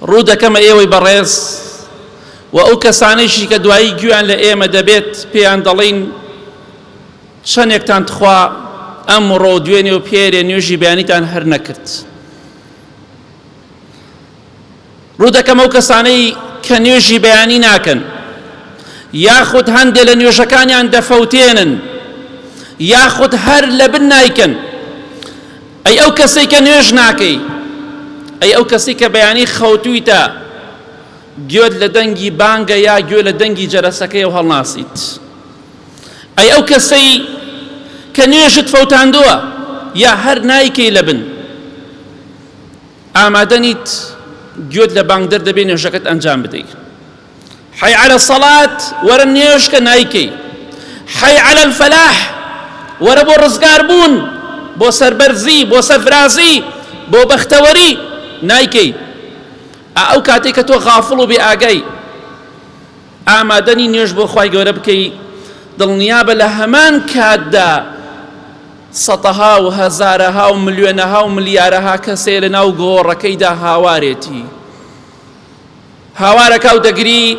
ڕوو دەکەمە ئێوەی بەڕێز و ئەو کەسانەیشی کە دوایی گوێیان لە ئێمە دەبێت پێیان دەڵێین چەندێکتان تخوا ئەمڕۆ و دوێنێ و پێرێ نوێژی بەیانیتان هەر نەکرد. ڕوو دەکەم ئەو کەسانەی کە نوێژی بەیانی ناکەن یاخود هەندێ لە نوێژەکانیان دەفەوتێنن یاخود هەر لە بن نایکەن. ئەی ئەو کەسەی کە نوێژ ناکەی، ئەی ئەو کەسەی کە بەیانی خەوتوویتە گوێت لە دەنگی بانگە یا گوێ لە دەنگی جەرەسەکەی و هەڵناسیت، ئەی ئەو کەسەی کە نوێژت فەوتاندووە یا هەر نایکەی لە بن ئامادە نیت گوێت لە بانگدەر دەبێ نوێژەکەت ئەنجام بدەیت. حی علی الصلاة وەرە نوێژکە نایکەی. حی علی الفلاح وەرە بۆ ڕزگار بوون، بۆ سەربەرزی، بۆ سەرفرازی، بۆ بەختەوەری نایکەی. ئا ئەو کاتەی کە تۆ غافڵ و بێ ئاگای ئامادەنی نوێژ بۆ خوای گەورە بکەی، دڵنیابە لە هەمان کاتدا سەتەها و هەزارەها و ملیۆنەها و ملیارەها کەسێ لە ناو گۆڕەکەیدا هاوارێتی. هاوارەکا و دەگری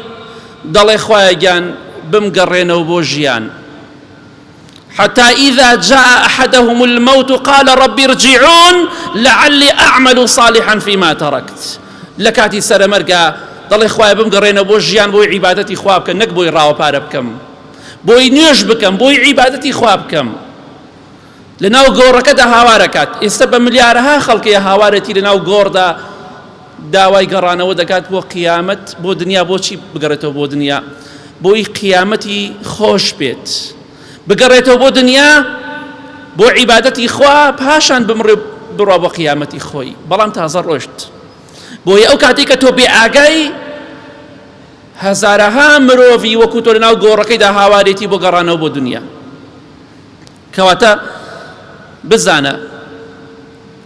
دەڵێ خوایە گیان بمگەڕێنەوە بۆ ژیان. حتى إذا جاء أحدهم الموت قال رب ارجعون لعلي أعمل صالحا فيما تركت. لە کاتی سەرەمەرگا دەڵێ خوایە بمگەڕێنەوە بۆ ژیان بۆی عیبادەتی خوا بکەم نەک بۆی ڕاوە پارە بکەم بۆی نوێژ بکەم بۆی عیبادەتی خوا بکەم. لەناو گۆڕەکەدا هاوارەکات ئێستا بە ملیارەها خەڵکەیە هاوارێتی لەناو گۆڕدا داوای گەڕانەوە دەکات بۆ قیامەت بۆ دنیا بۆچی بگەڕێتەوە بۆ دنیا بۆی قیامەتی خۆش بێت بگەڕێتەوە بۆ دنیا بۆ عیبادەتی خوا پاشان بمڕێ بڕوا بۆ قیامەتی خۆی بەڵام تازە ڕۆشت بۆیە ئەو کاتێک کە تۆ بێ ئاگای هەزارەها مرۆڤی وەکو تۆ لەناو گۆڕەکەیدا هاوارێتی بۆ گەڕانەوە بۆ دنیا کەواتە بزانە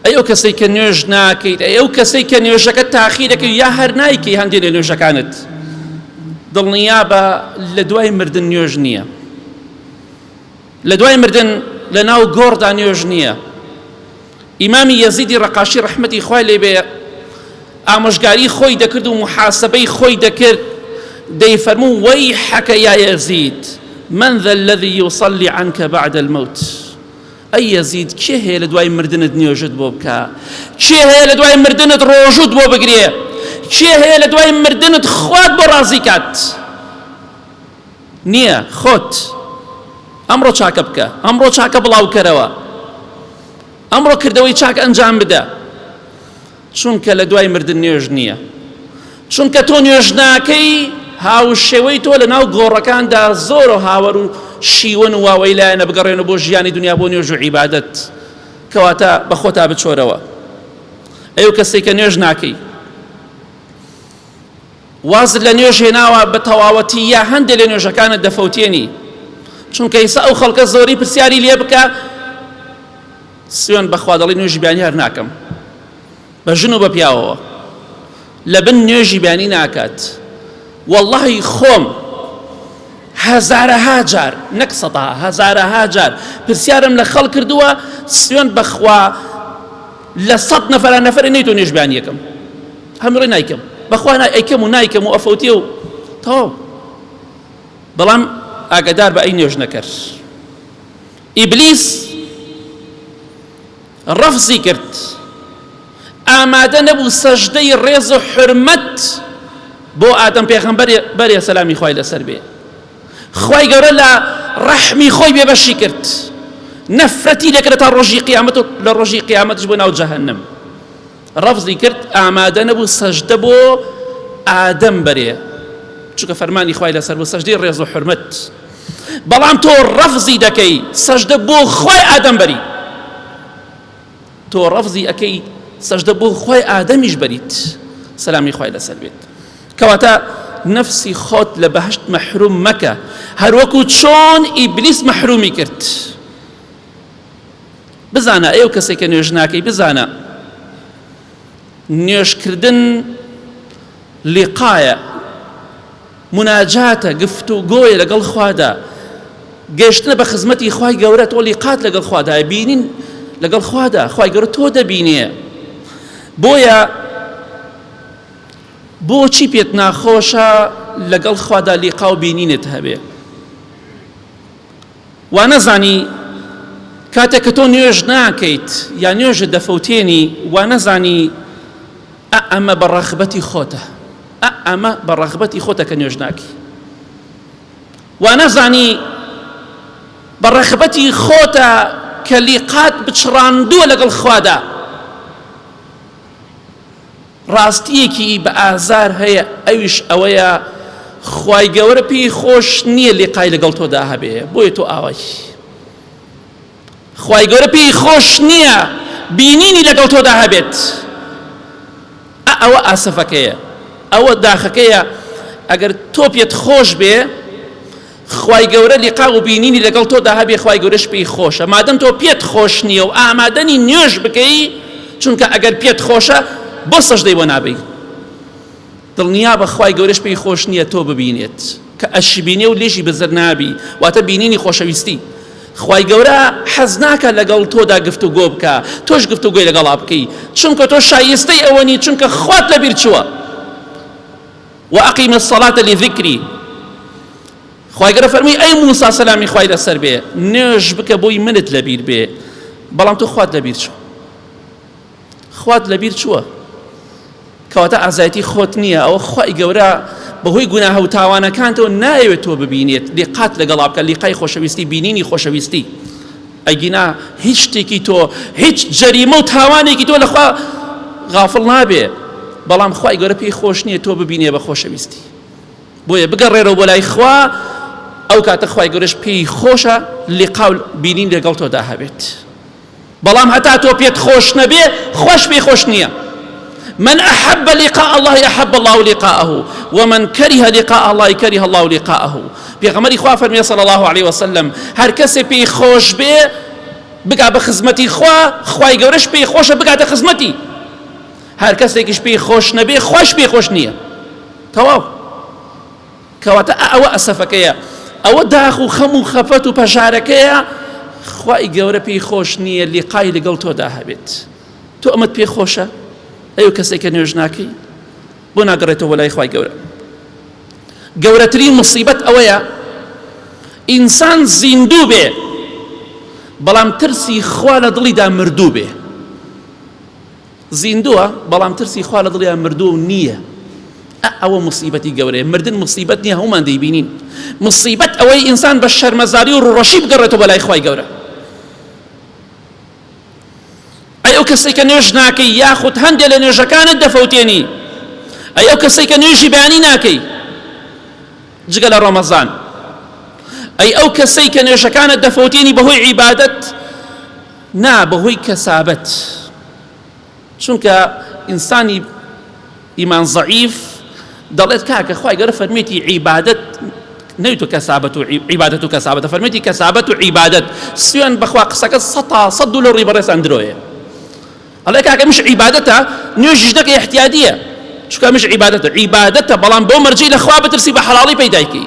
ئەی ئەو کەسەی کە نوێژ ناکەیت ئەی ئەو کەسەی کە نوێژەکە تاخی دەکەیت یا هەر نایکەی هەندێک لە نوێژەکانت دڵنیابە لە دوای مردن نوێژ نییە لە دوای مردن لە ناو گۆڕدا نوێژ نییە ئیمامی یەزیدی ڕەقاشی ڕەحمەتی خوای لێ بێ ئامۆژگاری خۆی دەکرد و محاسبەی خۆی دەکرد دەیفەرموو وەیحەکە یا یەزید من ذا الذی یصلی عنک بعد الموت ئەی یەزید کێ هەیە لە دوای مردنت نوێژت بۆ بکا کێ هەیە لە دوای مردنت ڕۆژوت بۆ بگرێ کێ هەیە لە دوای مردنت خوات بۆ ڕازی کات نییە خۆت ئەمڕۆ چاکە بکە ئەمڕۆ چاکە بڵاوکەرەوە ئەمڕۆ کردەوەی چاک ئەنجام بدە چونکە لە دوای مردن نوێژ نییە چونکە تۆ نوێژ ناکەی هاوشێوەی تۆ لە ناو گۆڕەکاندا زۆر و هاوەر و شیوەن و واوەی لایەنە بگەڕێن بۆ ژیانی دنیا بۆ نوێژ و عیبادەت کەواتە بە خۆتا بچۆرەوە ئەو کەسێک کە نوێژ ناکەی وازت لە نوێژ هێناوە بە تەواوەتی یا هەندێ لە نوێژەکانت دەفەوتێنی چونکە ئیسا ئەو خەڵکە زۆری پرسیاری لێ بکە سوێن بەخوا دەڵی نوێژی بیانی هەر ناکەم بە ژن و بە پیاوەوە لە بن نوێژی بیانی ناکات واللهی خۆم هەزارەها جار نەک سەتا هەزارەها جار پرسیارم لە خەڵک کردووە سوێن بەخوا لە سەد نەفرە نەفرە نەیتۆ نوێژ بیانیەکەم هەموو نایکەم بەخوا نا ئەیکەم و نایکەم و ئەفەوتێ و تەواو بەڵام ئاگدار بە ئەی نوێژ نەکەر ئیبلیس ڕەفزی کرد ئامادە نەبوو سەژدەی ڕێز و حرمەت بۆ ئادەم پێغەمبەر بەرێ سەلامی خوای لەسەر بێ خوای گەورە لە ڕەحمی خۆی بێبەشی کرد نەفرەتی لێکرد تا ڕۆژی قیامەت و لە ڕۆژی قیامەتش بۆ ناو جەهەنم ڕەفزی کرد ئامادە نەبوو سەجدە بۆ ئادەم بەرێ چونکە فەرمانی خوای لەسەر بوو سەجدەی ڕێز و حرمەت بەڵام تۆ ڕەفزی دەکەی سەجدە بۆ خوای ئادەم بەری تۆ ڕەفزی ئەکەی سەجدە بۆ خوای ئادەمیش بەریت سەلامی خوای لەسەر بێت کەواتە نەفسی خۆت لە بەهشت مەحروم مەکە هەروەکو چۆن ئیبلیس مەحرومی کرد بزانە ئەو کەسێک کە نوێژ ناکەی بزانە نوێژکردن لیقایە مناجاتە گفتوگۆیە لەگەڵ خوادا گەشتنە بە خزمەتی خوای گەورە تۆ لیقات لەگەڵ خوادا بینین لەگەڵ خوادا خوای گەورە تۆ دەبینێ. بۆیە بۆچی پێت ناخۆشە لەگەڵ خوادا لیقا و بینینت هەبێ؟ وا نەزانی کاتێک کە تۆ نوێژ ناکەیت یا نوێژت دەفەوتێنی وا نەزانی ئە ئەمە بە ڕەغبەتی خۆتە ئە ئەمە بە ڕەغبەتی خۆتە کە نوێژ ناکەی وا نەزانی بە ڕەغبەتی خۆتە کە لیقات بچڕاندووە لەگەڵ خوادا ڕاستیەکی بە ئازار هەیە ئەویش ئەوەیە خوای گەورە پێی خۆش نییە لیقای لەگەڵ تۆدا هەبێ بۆیە تۆ ئاوای خوای گەورە پێی خۆش نییە بینینی لەگەڵ تۆدا هەبێت ئەوە ئاسەفەکەیە ئەوە داخەکەیە ئەگەر تۆ پێت خۆش بێ خوای گەورە لیقا و بینینی لەگەڵ تۆدا هەبێ خوای گەورەش پێی خۆشە مادەم تۆ پێت خۆش نییە و ئامادەنی نوێژ بکەی چونکە ئەگەر پێت خۆشە بۆ سەژدەی بۆ نابەی دڵنیا بە خوای گەورەش پێی خۆش نییە تۆ ببینێت کە ئەشبینێ و لێژی بزر نابی واتە بینینی خۆشەویستی خوای گەورە حەز ناکە لەگەڵ تۆدا گفتوگۆ بکە تۆش گفتوگۆی لەگەڵا بکەی چونکە تۆ شایستەی ئەوە نی چونکە خوات لەبیر چووە وأقم الصلاة لذکری خوای گەورە فەرمووی ئەی موسا سەلامی خوای لەسەر بێ نوێژ بکە بۆی منت لەبیر بێ بەڵام تۆ خوات لەبیر چوو خوات لەبیر چووە کەواتە ئازایەتی خۆت نییە ئەوە خوای گەورە بەهۆی گوناه و تاوانەکانتەوە نایەوێت تۆ ببینێت لیقات لەگەڵا بکە لیقای خۆشەویستی بینینی خۆشەویستی ئەگینا هیچ شتێکی تۆ هیچ جەریمە و تاوانێکی تۆ لەخوا غافڵ نابێ بەڵام خوای گەورە پێی خۆش نییە تۆ ببینێ بە خۆشەویستی بۆیە بگەڕێرەوە بۆ لای خوا ئەو کاتە خوای گەورەش پێی خۆشە لقاو بینین لەگەڵ تۆدا هەبێت بەڵام هەتا تۆ پێت خۆش نەبێ خۆش پێی خۆش نییە من أحب لقاء الله أحب الله لقاءه ومن كره لقاء الله كره الله لقاءه پێغەمبەری خوا فەرمی صلی الله علیه وسلم هەر کەسێ پێی خۆش بێ بگا بە خزمەتی خوا خوای گەورەش پێی خۆشە بگاتە خزمەتی هەر کەسێکیش پێی خۆش نەبێ خۆش پێی خۆش نییە تەواو کەواتە ئەوە ئەسەفەکەیە ئەوە داخ و خەم و خەفەت و پەژارەکەیە خوای گەورە پێی خۆش نییە لیقای لەگەڵ تۆدا هەبێت تۆ ئەمەت پێ خۆشە ئەو کەسێک کە نوێژ ناکەی بۆ ناگەڕێتەوە لای خوای گەورە گەورەترین مصیبەت ئەوەیە ئینسان زیندوو بێ بەڵام ترسی خوا لە دڵیدا مردوو بێ زیندووە بەڵام ترسی خوا لە دڵیا مردووە و نییە ئەوە مصیبەتی گەورەیە مردن مصیبەت نییە هەمومان دەیبینین مصیبەت ئەوەی ئینسان بە شەرمەزاری و ڕوڕەشی بگەڕێتەوە بەلای خوای گەورە ئەی ئەو کەسێک کە نوێژ ناکەی یاخود هەندێک لە نوێژەکانت دەفەوتێنی ئەی ئەو کەسێک کە نوێژی بەیانی ناکەی جگە لە ڕەمەزان ئەی ئەو کەسەی کە نوێژەکانت دەفەوتێنی بەهۆی عیبادەت نا بەهۆی کەسابەت چونکە ئینسانی ئیمان زەعیف دەڵێت کاکە خوای گەورە فەرمیێتی عیبادەت نەویتوە کەسابەت و عیبادەت و کەسابەتە فەرمیێتی کەسابەت و عیبادەت سوێن بەخوا قسەکە سەتا سەد دوو لەو ڕی بەڕێزان درۆیە ئەڵێ کاکە مش عیبادەتە نوێژیش دەکە احتیادیە چونکە مش عیبادەتە عیبادەتە بەڵام بۆ مەرجی لە خوا بترسی بە حەڵاڵی پەیدای کەی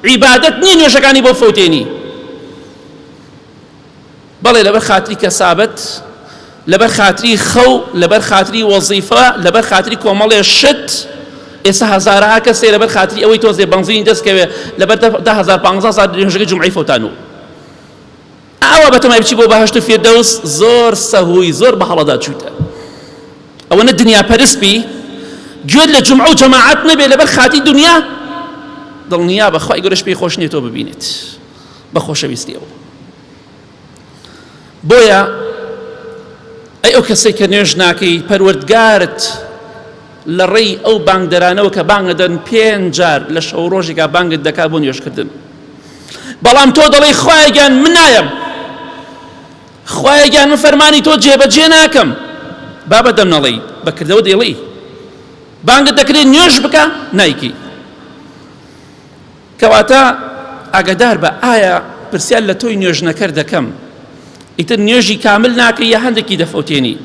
عیبادەت نییە نوێژەکانی بۆ فەوتێنی بەڵێ لەبەر خاتری کەسابەت، لەبەر خاتری خەو، لەبەر خاتری وەزیفە، لەبەر خاتری کۆمەڵێ شت، ئێستا هەزارەها کەس هەیە لەبەر خاتری ئەوەی تۆزێ بەنزینی دەست کەوێ لەبەر 10000 15000 نوێژەکەی جومعەی فەوتانوو. ئاوا بەتەمای بچی بۆ بەهەشت و فیردەوس زۆر سەهوی زۆر بە هەڵەدا چوویتە. ئەوەنە دنیا پەرست بی گوێت لە جومعە و جەماعەت نەبێ لەبەر خاتری دنیا دڵنیا بە خوای گەورەش پێی خۆش نییە تۆ ببینێت بە خۆشەویستی ئەو. بۆیە ئەی ئەو کەسەی کە نوێژ ناکەی پەروەردگارت لە ڕێی ئەو بانگدەرانەوە کە بانگ دەدەن پێنج جار لە شەو ڕۆژێکا بانگت دەکات بۆ نوێژکردن بەڵام تۆ دەڵێی خوایە گیان من نایەم خوایە گیان من فەرمانی تۆ جێبەجێ ناکەم با بەدەم نەڵێی بە کردەوە دەیڵێی بانگت دەکرێت نوێژ بکە نایکەی کەواتە ئاگادار بە ئایا پرسیار لە تۆی نوێژنەکەر دەکەم ئیتر نوێژی کامل ناکەی یا هەندێکی دەفەوتێنی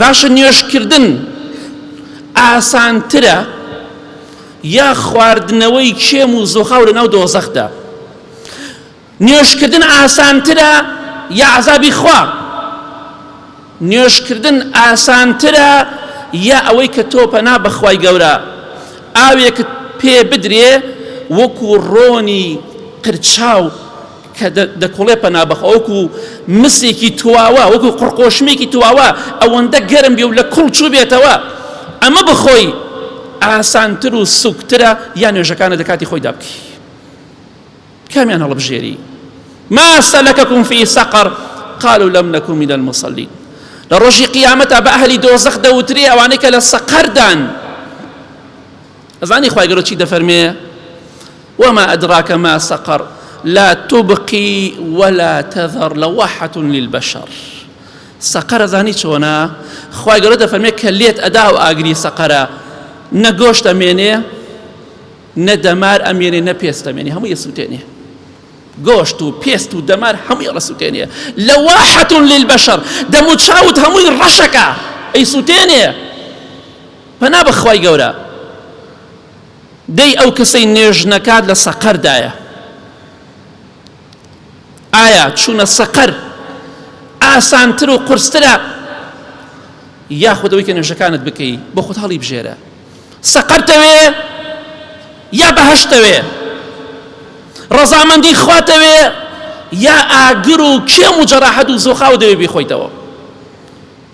باشە نوێژکردن ئاسانترە یا خواردنەوەی کێم و زۆخاو لە ناو دۆزەخدا نوێژکردن ئاسانترە یا عذابی خوا؟ نوێژکردن ئاسانترە یا ئەوەی کە تۆ پەنا بەخوای گەورە ئاوێکت پێ بدرێ وەکو ڕۆنی قرچاو کە دەکوڵێ پەنا بەخوا وەکو مسێکی تواوە وەکو قڕقۆشمێکی تواوە ئەوەندە گەرم بێ و لە کوڵ چووبێتەوە ئەمە بخۆی ئاسانتر و سوکترە یا نوێژەکانە دەکاتی خۆیدا بکەی کامیان هەڵبژێری ما سلككم في سقر قالوا لم نكن من المصلين لە ڕۆژی قیامەتا بە ئەهلی دۆزەخ دەوترێ ئەوانەی کە لە سەقەردان ئەزانی خوای گەورە چی دەفەرمێ وما أدراك ما سقر لا تبقي ولا تذر لواحة للبشر سەقەر ئەزانی چۆنە خوای گەورە دەفەرمێ کە لێت ئەدا و ئاگری سەقەرە نە گۆشت ئەمێنێ نە دەمار ئەمێنێ نە پێست ئەمێنێ هەمووی ئەسووتێنێ گۆشت و پێست و دەمار هەمووی ئەسووتێنێ لەواحەت للبەشەر دەم و چاوت هەمووی ڕەشەکە ئەیسووتێنێ پەنا بە خوای گەورە دەی ئەو کەسەی نوێژ نەکات لە سەقەردایە ئایا چوونە سەقەر ئاسانتر و قورسترە یاخود ئەوەی کە نوێژەکانت بکەی بۆ خۆت هەڵی بژێرە سەقەرتەوێ یا بەهەشتەوێ ڕەزامەندی خواتەوێ یا ئاگر و کێم و جەراحەت و زۆخاو دەوێ بیخۆیتەوە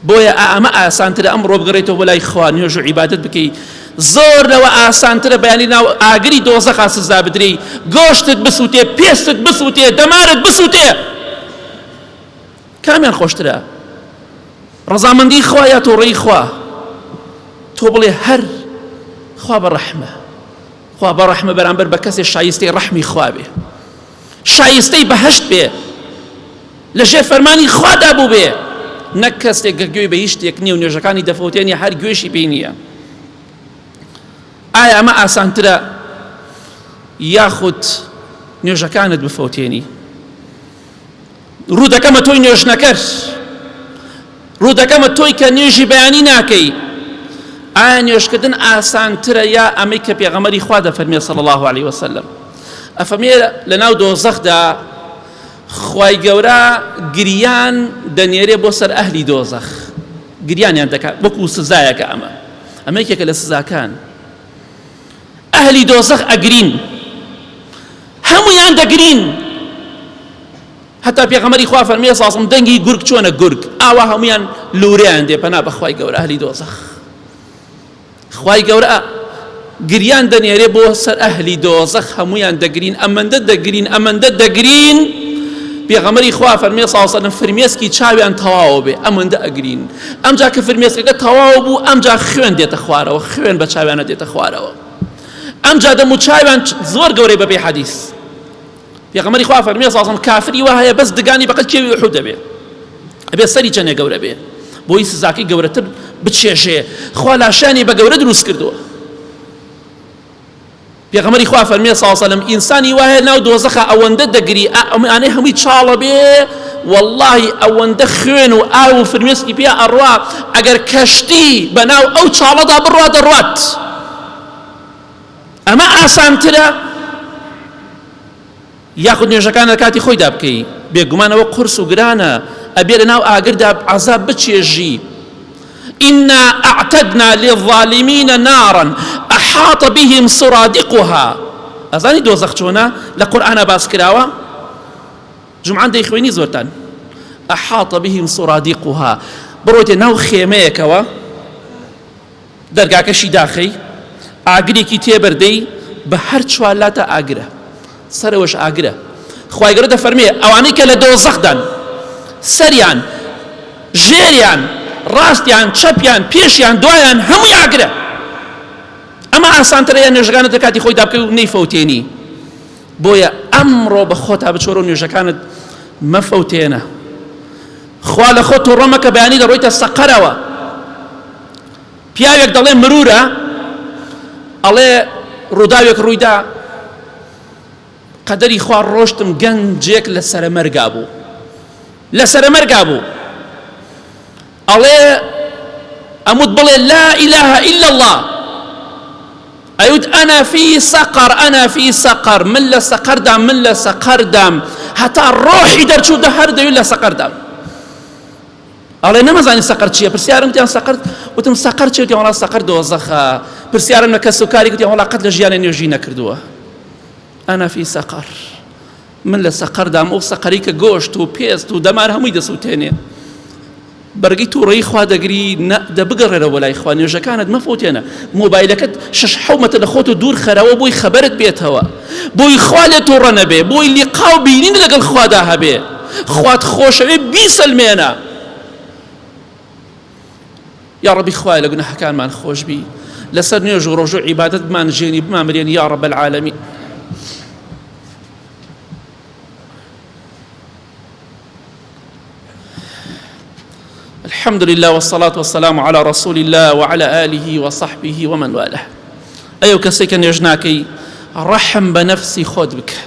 بۆیە ئا ئەمە ئاسانترە ئەمڕۆ بگەڕێیتەوە بۆ لای خوا نوێژ و عیبادەت بکەی زۆر لەوە ئاسانترە بەیانی ناو ئاگری دۆزەخا سزا بدرێی گۆشتت بسووتێ پێستت بسووتێ دەمارت بسووتێ کامیان خۆشترە ڕەزامەندی خوا یا توڕەی خوا تۆ بڵێ هەر خوا بە ڕەحمە خوا بە ڕەحمە بەرامبەر بە کەسێ شایستەی ڕەحمی خوا بێ شایستەی بەهەشت بێ لە ژێر فەرمانی خوادا بووبێ نەک کەسێک کە گوێی بە هیچ شتێک نییە و نوێژەکانی دەفەوتێنی هەر گوێشی پێی نییە ئایا ئەمە ئاسانترە یاخود نوێژەکانت بفەوتێنی ڕوو دەکەمە تۆی نوێژنەکەر ڕوو دەکەمە تۆی کە نوێژی بەیانی ناکەی ئایا نوێژکردن ئاسانترە یا ئەمەی کە پێغەمبەری خوا دەفەرمێ صلی الله علیه وسلم ئەفەرمێ لەناو دۆزەخدا خوای گەورە گریان دەنێرێ بۆ سەر ئەهلی دۆزەخ گریانیان دەکات وەکو سزایەکە ئەمە ئەمە یەکێکە لە سزاکان ئەهلی دۆزەخ ئەگرین هەمویان دەگرین هەتا پێغەمبەری خوا فەرمی ساسم دەنگی گورگ چۆنە گورگ ئاوا هەمویان لوریان دێ پەنا بەخوای گەورە ئەهلی دۆزەخ خوای گەورە گریان دەنێرێ بۆ سەر ئەهلی دۆزەخ هەموویان دەگرین ئەمەندە دەگرین ئەمەندە دەگرین پێغەمبەری خوا فەرمی صلی الله علیه فرمێسکی چاویان تەواو بێ ئەمەندە ئەگرین ئەمجا کە فرمێسکەکە تەواو بوو ئەمجا خوێن دێتە خوارەوە خوێن بە چاویانە دێتە خوارەوە ئەمجا دەم و چاویان زۆر گەورەی بەپێی حەدیث پێغەمبەری خوا فەرمی صلی الله کافری وا هەیە بەس دگانی بەقەد کێوی ئوحود دەبێ ئەبێ سەری چەندێ گەورە بێ بۆی سزاکەی گەورەتر بچێژێ خوا لاشانی بە گەورە دروست کردووە پێغەمبەری خوا فەرمی صلی الله علیه ئینسانی وا هەیە ناو دۆزەخە ئەوەندە دەگری ئەمانەی هەمووی چاڵە بێ واللهی ئەوەندە خوێن و ئاو و فرمێسکی پێ ئەڕوا ئەگەر کەشتی بەناو ئەو چاڵەدا بڕوا دەڕوات ئەمە ئاسانترە یاخود نوێژەکان لە کاتی خۆیدا بکەی بێگومان ئەوە قورس و گرانە ئەبێ لە ناو ئاگردا عەزاب بچێژی إنا أعتدنا للظالمين نارا أحاط بهم سرادقها ئەزانی دۆزەخ چۆنە لە قورئانا باس کراوە جمعان دەیخوێنی زۆرتان أحاط بهم سرادقها بڕۆیتە ناو خێمەیەکەوە دەرگاکەشی داخەی ئاگرێکی تێبەردەی بە هەر چوارلاتا ئاگرە سەرەوەش ئاگرە خوای گەورە دەفەرمێ ئەوانەی کە لە دۆزەخدان سەریان ژێریان ڕاستیان چەپیان پێشیان دوایان هەمووی ئاگرە ئەمە ئاسانترە یان نوێژەکانت لە کاتی خۆیدا بکەی و نەیفەوتێنی بۆیە ئەمڕۆ بە خۆتا بچۆرە و نوێژەکانت مەفەوتێنە خوا لە خۆت توڕە مەکە بەیانی دەڕۆیتە سەقەرەوە پیاوێک دەڵێ مرورە ئەڵێ ڕووداوێک ڕوویدا قەدەری خوا ڕۆشتم گەنجێک لە سەرەمەرگا بوو لە سەرەمەرگا بوو ئەڵێ ئەموت بڵێ لا إله إلا الله ئەیوت أنا في سقر أنا في سقر من لە سەقەردام من لە سەقەردام هەتا ڕۆحی دەرچوو دە هەر دەوی لە سەقەردام. ئەڵێ نەمەزانی سەقەر چییە پرسیارم وتیان سەقەر وتم سەقەر چیە وتیان وەڵا سەقەر دۆزەخە پرسیارم لە کەس و کاری وتیان وەڵا قەت لە ژیانێ نوێژی نەکردووە ئەنا فی سەقەر من لە سەقەردام ئەو سەقەری کە گۆشت و پێست و دەمار هەمووی دەسووتێنێ بەرگەی تووڕەیی خوا دەگری نە دە بگەڕێرەوە بۆ لای خوا نوێژەکانت مەفەوتێنە مۆبایلەکەت شەش حەومەتە لە خۆت و دوور خەرەوە بۆی خەبەرت بێتەوە بۆی خوا لێ تووڕە نەبێ بۆی لیقا و بینین لەگەڵ خوادا هەبێ خوات خۆشەوێ بیسەلمێنە یا ڕەبی خوایە لە گوناهەکانمان خۆشبی لەسەر نوێژ و ڕۆژ و عیبادەت بمان ژێنی بمامرێنی یا ڕەب العالمین الحمد لله والصلاة والسلام على رسول الله وعلى آله وصحبه ومن والاه ئەو کەسێک کە نوێژ ناکەی ڕەحم بە نەفسی خۆت بکە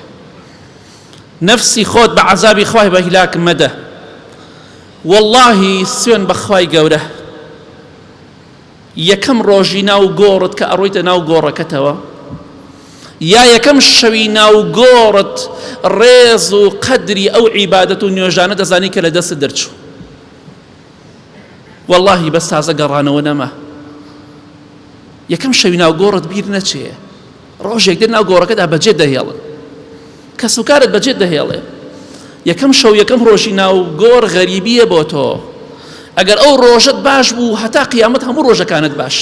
نەفسی خۆت بە عەزابی خوای بە هیلاک مەدە واللهی سوێن بە خوای گەورە یەکەم ڕۆژی ناو گۆڕت کە ئەڕۆیتە ناو گۆڕەکەتەوە یا یەکەم شەوی ناو گۆڕت ڕێز و قەدری ئەو عیبادەت و نوێژانە دەزانی کە لە دەستت دەرچوو واللهی بەس تازە گەڕانەوە نەما یەکەم شەوی ناو گۆڕت بیر نەچێ ڕۆژێک دێت ناو گۆڕەکەدا بەجێت دەهێڵن کەسوکارت بەجێت دەهێڵێ یەکەم شەو یەکەم ڕۆژی ناو گۆڕ غەریبیە بۆ تۆ ئەگەر ئەو ڕۆژت باش بوو هەتا قیامەت هەموو ڕۆژەکانت باش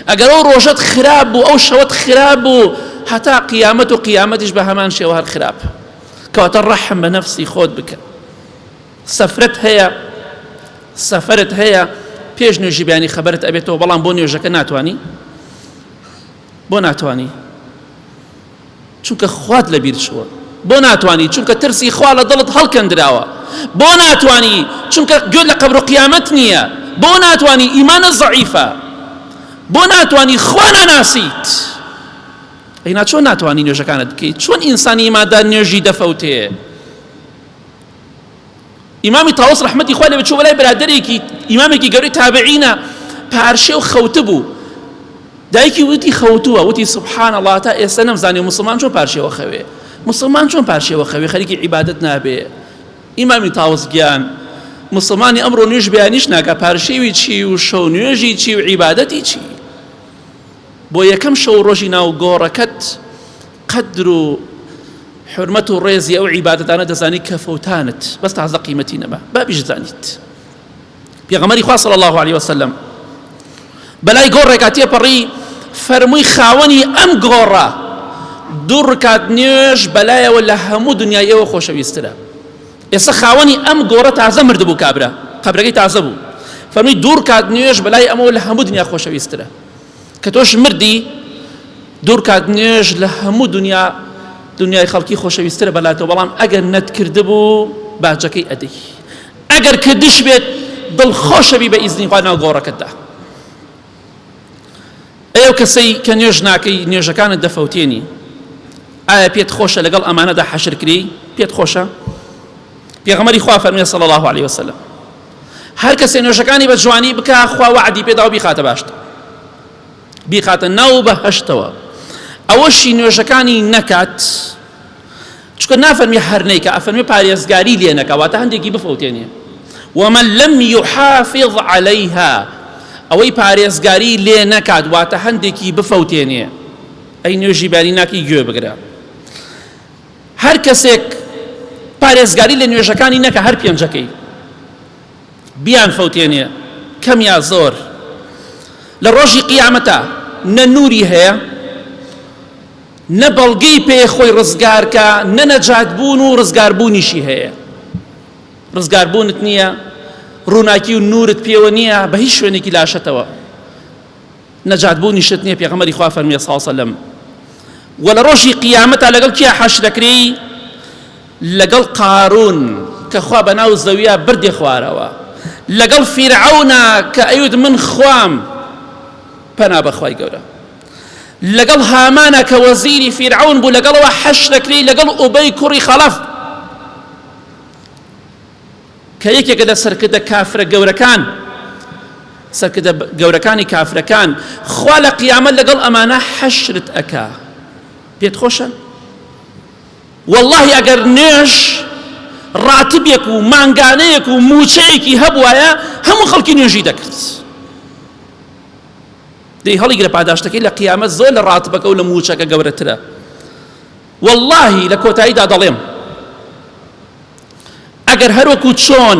ئەگەر ئەو ڕۆژت خراپ بوو ئەو شەوەت خراپ بوو هەتا قیامەت و قیامەتیش بە هەمان شێوە هەر خراپ کەواتە ڕەحم بە نەفسی خۆت بکە سەفرەت هەیە سەفرت هەیە پێش نوێژی بەیانی خەبەرت ئەبێتەوە بەڵام بۆ نوێژەکە ناتوانی بۆ ناتوانی چونکە خوات لەبیر چووە بۆ ناتوانی چونکە ترسی خوا لە دڵت هەڵکەندراوە بۆ ناتوانی چونکە گوێت لە قەبر و قیامەت نییە بۆ ناتوانی ئیمانە زەعیفە بۆ ناتوانی خوا ناناسیت ئەینا چۆن ناتوانی نوێژەکانت بکەیت چۆن ئینسانی ئیماندار نوێژی دەفەوتێ ئیمامی تاوس ڕەحمەتی خوای لێ بێت چوو بەلای برادەرێکی ئیمامێکی گەورەی تابعینە پارشێو خەوتبوو دایکی وتی خەوتووە وتی سبحان الله تا ئێستا نەمزانی مسلمان چۆن پارشێوە خەوێ مسلمان چۆن پارشێوە خەوێ خەریکی عیبادەت نابێ ئیمامی تاوس گیان مسلمانی ئەمڕۆ نوێژ بەیانیش ناکا پارشێوی چی و شەو نوێژی چی و عیبادەتی چی بۆ یەکەم شەو ڕۆژی ناو گۆڕەکەت قەدر و حورمەت و ڕێزی ئەو عیبادەتانە دەزانی کە فەوتانت بەس تازە قیمەتی نەما با بیشزانیت پێغەمبەری خوا صلی الله علیه وسلم بەلای گۆڕێکا تێپەڕی فەرمووی خاوەنی ئەم گۆڕە دوو ڕکات نوێژ بەلایەوە لە هەموو دنیای ئێوە خۆشەویسترە ئێستا خاوەنی ئەم گۆڕە تازە مردبوو کابرا قەبرەکەی تازە بوو فەرمووی دوو ڕکات نوێژ بەلای ئەمەوە لە هەموو دنیا خۆشەویسترە کە تۆش مردی دوورکات نوێژ لە هەموو دنیا دنیای خەڵکی خۆشەویسترە بەلاتەوە بەڵام ئەگەر نەتکردبوو باجەکەی ئەدەی ئەگەر کردش بێت دڵخۆشەبی بە ئیزنی خوا ناو گۆڕەکەتدا ئەو کەسەی کە نوێژ ناکەی نوێژەکانت دەفەوتێنی ئایا پێت خۆشە لەگەڵ ئەمانەدا حەشر کری پێت خۆشە پێغەمبەری خوا فەرمی صلی الله علیه وسلم هەر کەسێ نوێژەکانی بە جوانی بکا خوا وەعدی پێداوە بیخاتە باشتە بیخاتە ناو بەهەشتەوە ئەوەشی نوێژەکانی نەکات چونکە نافەرمی هەر نیکە ئەفەرمی پارێزگاری لێ نەکا واتە هەندێکی بفەوتێنێ ومن لم يحافظ عليها ئەوەی پارێزگاری لێ نەکات واتە هەندێکی بفەوتێنێ ئەی نوێژی باری ناکی گوێ بگرە هەر کەسێک پارێزگاری لە نوێژەکانی نەکا هەر پێنجەکەی بیان فەوتێنێ کەم یا زۆر لە ڕۆژی قیامەتا نە نوری هەیە نە بەڵگەی پێ خۆی ڕزگارکە نە نەجات بوون و ڕزگاربوونیشی هەیە ڕزگاربوونت نییە ڕووناکی و نورت پێوە نییە بە هیچ شوێنێکی لاشەتەوە نەجات بوونیشت نیە پێغەمبەری خوا فەرمووی صلی سلم وە لە ڕۆژی قیامەتا لەگەڵ کێ حەشر دەکرێی لەگەڵ قارون کە خوا بەناو زەویا بردی خوارەوە لەگەڵ فیرعەونا کە ئەیوت من خوام پەنا بەخوای گەورە لەگەڵ هامانە کە وەزیری فیرعەون بوو لەگەڵەوە حەش دەکرێی لەگەڵ ئوبەی کوڕی خەڵەف کە یەکێکە لە سەرکردە کافرە گەورەکان سەرکردە گەورەکانی کافرەکان خوا لە قیامەت لەگەڵ ئەمانە حەشرت ئەکا پێت خۆشە واللهی ئەگەر نوێژ. ڕاتبێک و مانگانەیەک و موچەیەکی هەبوایە هەموو خەڵکی نوێژی دەکرد. دەی هەڵیگرە پاداشتەکەی لە قیامەت زۆر لە ڕاتبەکە و لە موچەکە گەورەترە. وەڵڵاهی لە کۆتاییدا دەڵێم ئەگەر هەروەکو چۆن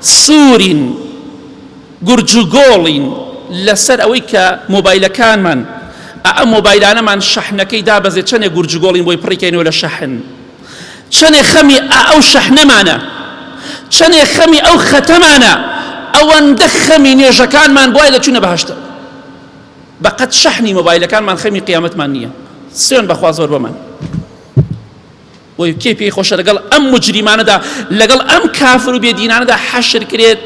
سوورین گورج و گۆڵین لەسەر ئەوەی کە مۆبایلەکانمان ئەم مۆبایلانەمان شەحنەکەی دابەزێت چەندێک گورج و گۆڵین بۆی پڕیکەینەوە لە شەحن چەندێ خەمی ئەو شەحنەمانە چەندێ خەمی ئەو خەتەمانە ئەوەندە خەمی نوێژەکانمان بۆی دەچوونە بەهشتەوە بەقەد شەحنی مۆبایلەکانمان خەمی قیامەتمان نییە سوێن بەخوا زۆر بەمان بۆی کێ پێی خۆشە لەگەڵ ئەم مجریمانەدا لەگەڵ ئەم کافر و بێدینانەدا حەشر کرێت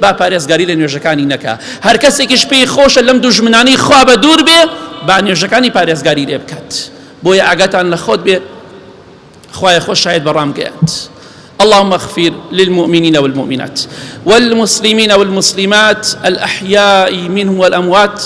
با پارێزگاری لە نوێژەکانی نەکا هەر کەسێکیش پێی خۆشە لەم دوژمنانی خوا بە دوور بێ با نوێژەکانی پارێزگاری لێ بکات بۆیە ئاگاتان لە خۆت بێ خوایە خۆ شاید بە ڕامگەیاند اللهم اغفر للمؤمنين والمؤمنات والمسلمين والمسلمات الأحياء منهم والأموات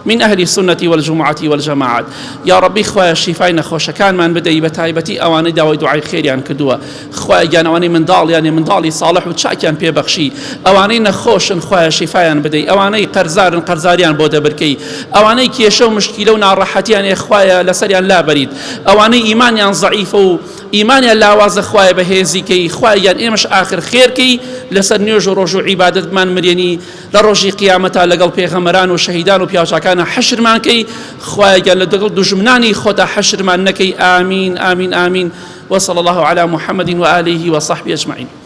من أهل السنة والجمعة والجماعات یا ربی خوایە شیفای نەخۆشەکانمان بدەی بە تایبەتی ئەوانەی داوای دوعای خێریان کردووە خوایە گیان ئەوانەی منداڵیان منداڵی ساڵح و چاکیان پێبەخشی ئەوانەی نەخۆشن خوایە شیفایان بدەی ئەوانەی قەرزارن قەرزاریان بۆ دەبرکەی ئەوانەی کێشە و مشکیلە و ناڕەحەتیان ێ خوایە لەسەریان لابەریت ئەوانەی ئیمانیان زەعیفە و ئیمانیان لاوازە خوایە بەهێزی کەی خوایە گیان ئێمەش ئاخر خێر کەی لەسەر نوێژ و ڕۆژ و عیبادەت بمان مرێنی لە ڕۆژی قیامەتا لەگەڵ پێغەمبەران و شەهیدان و پیاوچاکانە حەشرمان کەی خوایە گیان لەگەڵ دوژمنانی خۆتا حەشرمان نەکەی ئامین ئامین ئامین وصلى الله على محمد وآله وصحبه أجمعين.